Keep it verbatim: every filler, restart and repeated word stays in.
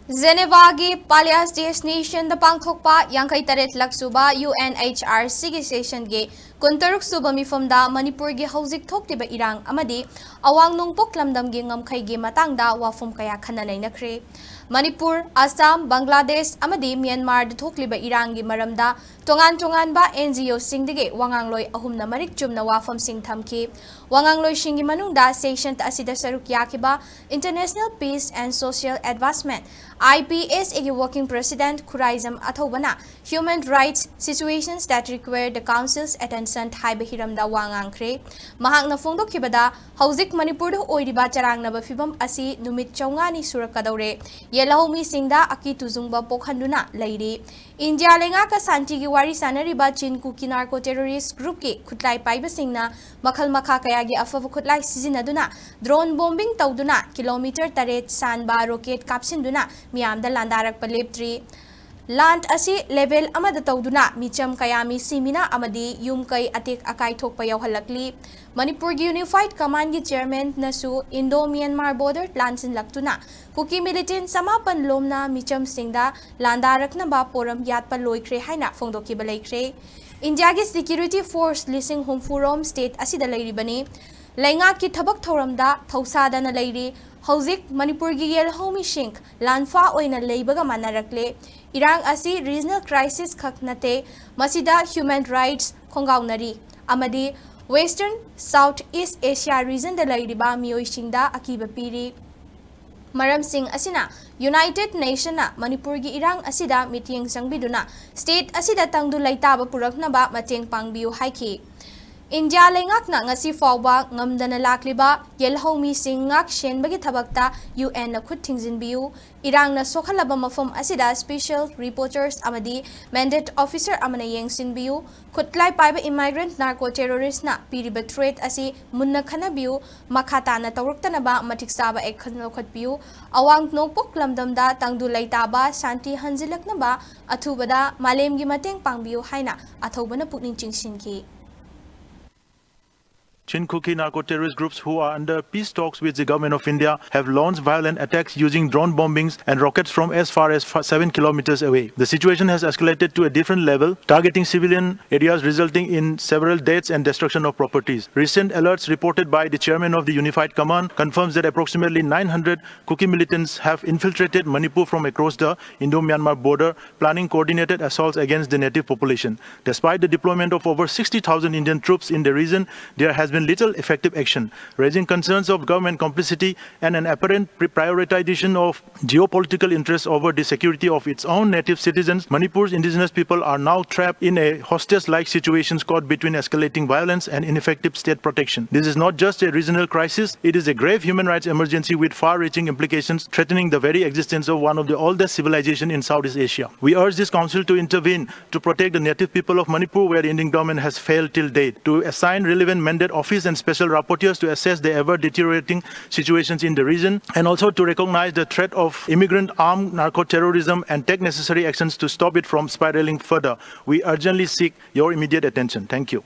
ꯖꯦꯅꯦꯚꯥꯒꯤ Palais des Nations ꯗ ꯄꯥꯡꯊꯣꯛꯄ ꯌꯥꯡꯈꯩ ꯇꯔꯦꯠ ꯂꯛ ꯁꯨꯕ UNHRC ꯒꯤ session ꯒꯤ ꯀꯨꯟꯇꯔꯨꯛ ꯁꯨꯕ ꯃꯤꯐꯝꯗ ꯃꯅꯤꯄꯨꯔꯒꯤ ꯍꯧꯖꯤꯛ ꯊꯣꯛꯂꯤꯕ ꯏꯔꯥꯡ ꯑꯃꯗꯤ ꯑꯋꯥꯡ ꯅꯣꯡꯄꯣꯛ ꯂꯝꯗꯝꯒꯤ ꯉꯝꯈꯩꯒꯤ ꯃꯇꯥꯡꯗ ꯋꯥꯐꯝ ꯀꯌꯥ ꯈꯟꯅ ꯅꯩꯅꯈ꯭ꯔꯦ꯫ ꯃꯅꯤꯄꯨꯔ, ꯑꯁꯥꯝ, ꯕꯪꯒ꯭ꯂꯥꯗꯦꯁ ꯑꯃꯗꯤ ꯃ꯭ꯌꯥꯟꯃꯥꯔꯗ ꯊꯣꯛꯂꯤꯕ ꯏꯔꯥꯡꯒꯤ ꯃꯔꯝꯗ ꯇꯣꯉꯥꯟ ꯇꯣꯉꯥꯟꯕ NGO ꯁꯤꯡꯗꯒꯤ ꯋꯥꯉꯥꯡꯂꯣꯏ ꯑꯍꯨꯝꯅ ꯃꯔꯤꯛ ꯆꯨꯝꯅ ꯋꯥꯐꯝꯁꯤꯡ ꯊꯝꯈꯤ꯫ ꯋꯥꯉꯥꯡꯂꯣꯏꯁꯤꯡꯒꯤ ꯃꯅꯨꯡꯗ session ꯑꯁꯤꯗ ꯁꯔꯨꯛ ꯌꯥꯈꯤꯕ International Peace and Social Advancement, IPSA ꯒꯤ working president Khuraijam ꯑꯊꯧꯕꯅ Human Rights Situations That Require the Council's Attention ꯍꯥꯏꯕ ꯍꯤꯔꯝꯗ ꯋꯥ ꯉꯥꯡꯈ꯭ꯔꯦ꯫ ꯃꯍꯥꯛꯅ ꯐꯣꯡꯗꯣꯛꯈꯤꯕꯗ, ꯍꯧꯖꯤꯛ ꯃꯅꯤꯄꯨꯔꯗ ꯑꯣꯏꯔꯤꯕ ꯆꯔꯥꯡꯅꯕ ꯐꯤꯕꯝ ꯑꯁꯤ ꯅꯨꯃꯤꯠ ꯆꯥꯝꯃꯉꯥꯅꯤ ꯁꯨꯔꯛꯀꯗꯧꯔꯦ꯫ ꯌꯦꯜꯍꯧ ꯃꯤꯁꯤꯡꯗ ꯑꯀꯤ ꯇꯨꯖꯨꯡꯕ ꯄꯣꯛꯍꯟꯗꯨꯅ ꯂꯩꯔꯤ꯫ ꯏꯟꯗꯤꯌꯥ ꯂꯩꯉꯥꯛꯀ ꯁꯥꯟꯇꯤꯒꯤ ꯋꯥꯔꯤ ꯁꯥꯟꯅꯔꯤꯕ ꯆꯤꯟ ꯀꯨꯀꯤ narco terrorist group ꯀꯤ ꯈꯨꯠꯂꯥꯏ ꯄꯥꯏꯕꯁꯤꯡꯅ ꯃꯈꯜ ꯃꯈꯥ ꯀꯌꯥꯒꯤ ꯑꯐꯕ ꯈꯨꯠꯂꯥꯏ ꯁꯤꯖꯤꯟꯅꯗꯨꯅ drone bombing ꯇꯧꯗꯨꯅ kilometre ꯇꯔꯦꯠ ꯁꯥꯟꯕ rocket ꯀꯥꯞꯁꯤꯟꯗꯨꯅ ꯃꯤꯌꯥꯝꯗ ꯂꯥꯟꯗꯥꯔꯛꯄ ꯂꯦꯞꯇ꯭ꯔꯤ꯫ ꯂꯥꯟ ꯑꯁꯤ level ꯑꯃꯗ ꯇꯧꯗꯨꯅ ꯃꯤꯆꯝ ꯀꯌꯥ ꯃꯤ ꯁꯤꯃꯤꯅ ꯑꯃꯗꯤ ꯌꯨꯝ ꯀꯩ ꯑꯇꯦꯛ ꯑꯀꯥꯏ ꯊꯣꯛꯄ ꯌꯥꯎꯍꯜꯂꯛꯂꯤ꯫ ꯃꯅꯤꯄꯨꯔꯒꯤ Unified Command ꯒꯤ chairman ꯅꯁꯨ Indo Myanmar border ꯂꯥꯟꯁꯤꯜꯂꯛꯇꯨꯅ ꯀꯨꯀꯤ militant ꯆꯃꯥꯄꯟ ꯂꯣꯝꯅ ꯃꯤꯆꯝꯁꯤꯡꯗ ꯂꯥꯟꯗꯥꯔꯛꯅꯕ ꯄꯣꯔꯝ ꯌꯥꯠꯄ ꯂꯣꯏꯈ꯭ꯔꯦ ꯍꯥꯏꯅ ꯐꯣꯡꯗꯣꯛꯈꯤꯕ ꯂꯩꯈ꯭ꯔꯦ꯫ ꯏꯟꯗꯤꯌꯥꯒꯤ security force ꯂꯤꯁꯤꯡ ꯍꯨꯝꯐꯨ ꯔꯣꯝ state ꯑꯁꯤꯗ ꯂꯩꯔꯤꯕꯅꯤ꯫ ꯂꯩꯉꯥꯛꯀꯤ ꯊꯕꯛ ꯊꯧꯔꯝꯗ ꯊꯧꯁꯥꯗꯅ ꯂꯩꯔꯤ꯫ ꯍꯧꯖꯤꯛ ꯃꯅꯤꯄꯨꯔꯒꯤ ꯌꯦꯜꯍꯧꯃꯤꯁꯤꯡ ꯂꯥꯟꯐꯥ ꯑꯣꯏꯅ ꯂꯩꯕꯒ ꯃꯥꯟꯅꯔꯛꯂꯦ꯫ ꯏꯔꯥꯡ ꯑꯁꯤ regional crisis ꯈꯛ ꯅꯠꯇꯦ, ꯃꯁꯤꯗ human rights ꯈꯣꯡꯒꯥꯎꯅꯔꯤ ꯑꯃꯗꯤ Western South East Asia region ꯗ ꯂꯩꯔꯤꯕ ꯃꯤꯑꯣꯏꯁꯤꯡꯗ ꯑꯀꯤꯕ ꯄꯤꯔꯤ꯫ ꯃꯔꯝꯁꯤꯡ ꯑꯁꯤꯅ United Nation ꯅ ꯃꯅꯤꯄꯨꯔꯒꯤ ꯏꯔꯥꯡ ꯑꯁꯤꯗ ꯃꯤꯠꯌꯦꯡ ꯆꯪꯕꯤꯗꯨꯅ state ꯑꯁꯤꯗ ꯇꯪꯗꯨ ꯂꯩꯇꯥꯕ ꯄꯨꯔꯛꯅꯕ ꯃꯇꯦꯡ ꯄꯥꯡꯕꯤꯌꯨ ꯍꯥꯏꯈꯤ꯫ ꯏꯟꯗꯤꯌꯥ ꯂꯩꯉꯥꯛꯅ ꯉꯁꯤ ꯐꯥꯎꯕ ꯉꯝꯗꯅ ꯂꯥꯛꯂꯤꯕ ꯌꯦꯜꯍꯧꯃꯤꯁꯤꯡ ꯉꯥꯛ ꯁꯦꯟꯕꯒꯤ ꯊꯕꯛꯇ UN ꯅ ꯈꯨꯠ ꯊꯤꯡꯖꯤꯟꯕꯤꯌꯨ, ꯏꯔꯥꯡꯅ ꯁꯣꯛꯍꯜꯂꯕ ꯃꯐꯝ ꯑꯁꯤꯗ special reporters ꯑꯃꯗꯤ mandate officer ꯑꯃꯅ ꯌꯦꯡꯁꯤꯟꯕꯤꯌꯨ, ꯈꯨꯠꯂꯥꯏ ꯄꯥꯏꯕ immigrant narco terrorist ꯅ ꯄꯤꯔꯤꯕ threat ꯑꯁꯤ ꯃꯨꯟꯅ ꯈꯟꯅꯕꯤꯌꯨ, ꯃꯈꯥ ꯇꯥꯅ ꯇꯧꯔꯛꯇꯅꯕ ꯃꯇꯤꯛ ꯆꯥꯕ action ꯂꯧꯈꯠꯄꯤꯌꯨ, ꯑꯋꯥꯡ ꯅꯣꯡꯄꯣꯛ ꯂꯝꯗꯝꯗ ꯇꯪꯗꯨ ꯂꯩꯇꯥꯕ ꯁꯥꯟꯇꯤ ꯍꯟꯖꯤꯜꯂꯛꯅꯕ ꯑꯊꯨꯕꯗ ꯃꯥꯂꯦꯝꯒꯤ ꯃꯇꯦꯡ ꯄꯥꯡꯕꯤꯌꯨ ꯍꯥꯏꯅ ꯑꯊꯧꯕꯅ ꯄꯨꯛꯅꯤꯡ ꯆꯤꯡꯁꯤꯟꯈꯤ꯫ Chin Kuki narco-terrorist groups who are under peace talks with the government of India have launched violent attacks using drone bombings and rockets from as far as fa- seven kilometers away. The situation has escalated to a different level, targeting civilian areas, resulting in several deaths and destruction of properties. Recent alerts reported by the chairman of the Unified Command confirms that approximately nine hundred Kuki militants have infiltrated Manipur from across the Indo-Myanmar border, planning coordinated assaults against the native population. Despite the deployment of over sixty thousand Indian troops in the region, there has been little effective action, raising concerns of government complicity and an apparent pre- prioritization of geopolitical interests over the security of its own native citizens. Manipur's indigenous people are now trapped in a hostage-like situation caught between escalating violence and ineffective state protection. This is not just a regional crisis, it is a grave human rights emergency with far-reaching implications threatening the very existence of one of the oldest civilizations in Southeast Asia. We urge this council to intervene to protect the native people of Manipur, where the Indian government has failed till date, to assign relevant mandate office and special rapporteurs to assess the ever deteriorating situations in the region, and also to recognize the threat of immigrant armed narco-terrorism and take necessary actions to stop it from spiraling further. We urgently seek your immediate attention. Thank you.